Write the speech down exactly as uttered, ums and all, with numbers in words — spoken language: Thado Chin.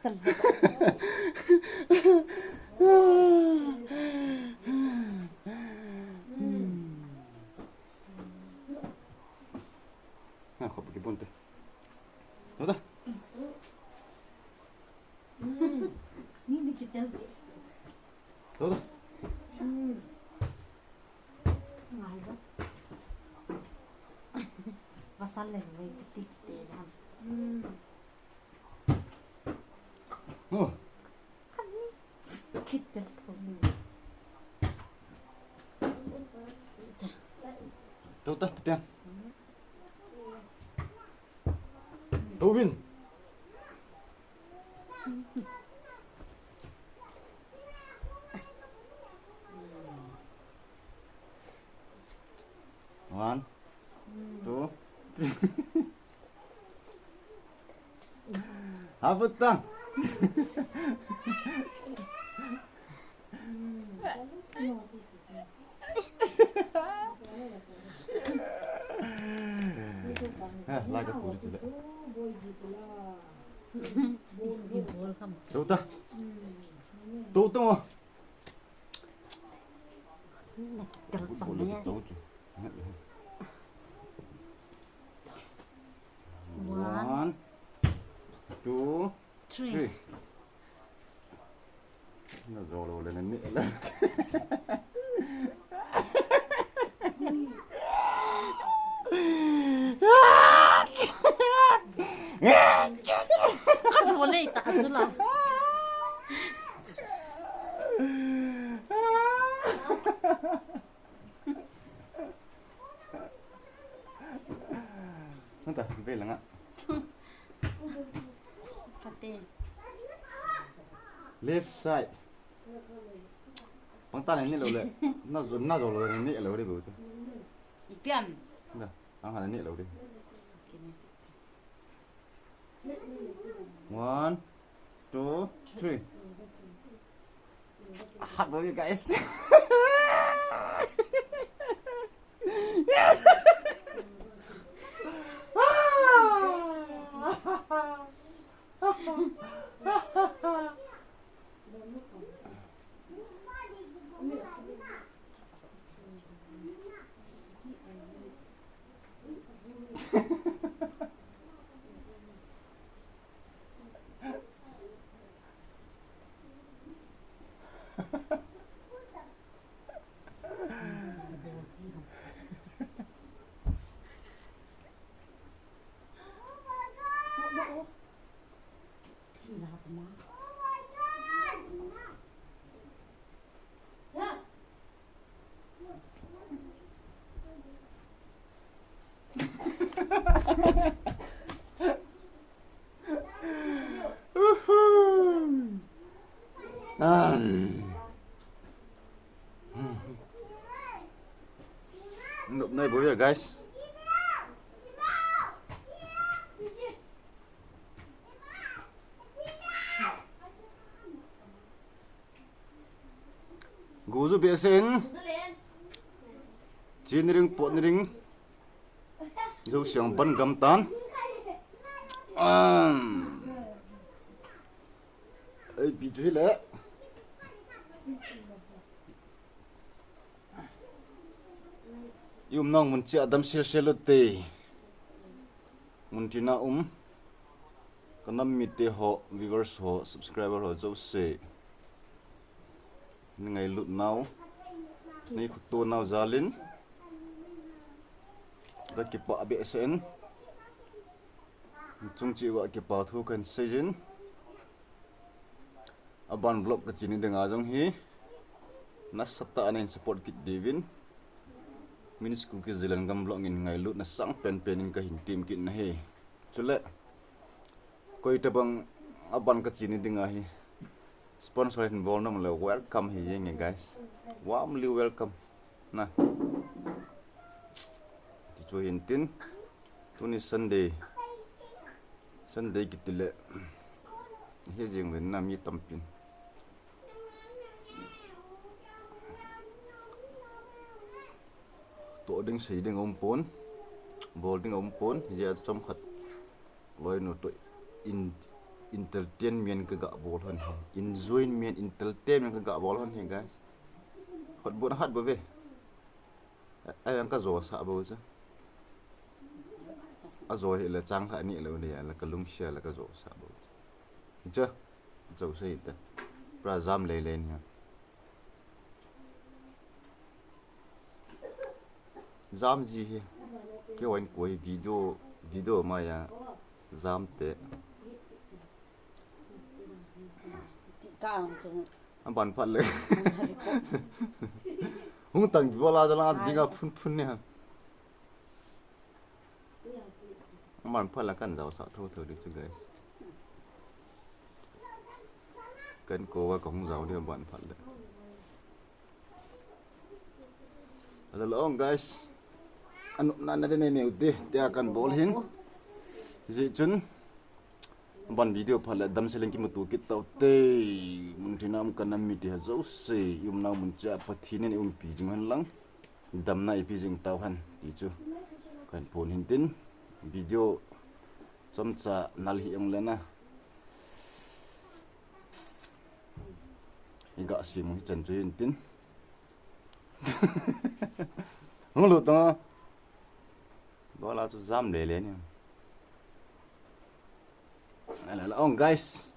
Kal. Ha, khop kibon te. Dah. Hmm. Ni ni kitel bes. Dah, dah. Hmm. Ngai ba. Pasal le, wei, kitik te dah. Hmm. Oh. Kitel to. Tou ta, Peter. Tou vin. One, two, three. Habutang. Ha, lai ka puri tu le. Tou ta. Tou ta mo. Nakitel tam le. One, two, three. Three. Na zo lo le na ni la. Ka zo le ta chu la. Nanta, ve langa. Pate. Left side. Pang ta ni lo le. Na zo, na zo lo ni lo de bu. Ipian. Na, ang ha ni lo de. One, two, three. Hug you guys. Nop nai boya, guys. Guzu besin. Chin ring, pot ring. Zo siang ban gam tan. Um. Ei, pi chu hi le. I um nang mun chia dam sel sel te. Mun tina um. Ka nam mite ho, viewers ho, subscriber ho, jouse. Ni ngailut nau. Ni khuto nau jalin. Ka kipah behseh in. Chung cheh uva kipa thu kahin seijin. Aban vlog kachi ni dinga jong hi. Nasatah a nei support kit diuvin. Minis Kuki Zalengam vlog in ngailutna sang penpen in kahin tem kit nahi. Chule. Koi tabang aban kachi ni dinga hi. Sponsor hin bol nom le welcome hi jeng e guys. Warmly welcome. Na. Ti chu hin tin. Tuni Sunday. Sunday kiti le. Hi jeng uvin na mi tampin. Toh ding sei ding um pon. Bol ding um pon. Hi jeh a chomkhat. Loinu toh in, Entertainment ka ga bol hon hi. Enjoyment, entertainment ka ga bol hon hi, guys. Hot bol hat bol ve. Ai, ang ka jo sa bol cha. A jo hi le chang kha ni le ne ya la ka lungsia la ka jo sa bol cha. Cha, jo sa hi ta. Pra jam le le ni. Jam ji hi. Kei wan koi video, video ma ya. Jam te. Ti ta ang chu. An ban phat le. Hung tang bola jala dinga phun phun ne. Aman phat la kan jao sa tho tho di chu, guys. Kan ko wa kong jao di aman phat la. Ala long, guys. Anu na na ve me me u di. Tia kan bol hin. Ji chun. Ban video phat le dam seleng kimuto kit tau te. Mun thina um kan nam mi ti ha jo se. I um nau mun cha Pathen in i umpi jing hen lang. Damna ipi jing tau hen ti chu kan pon hin tin, video chomcha nal hi ong lena i ga simu hi chan chu hin tin. Hung lu tong. Bola chu jam le le ni. Ala la ong, guys.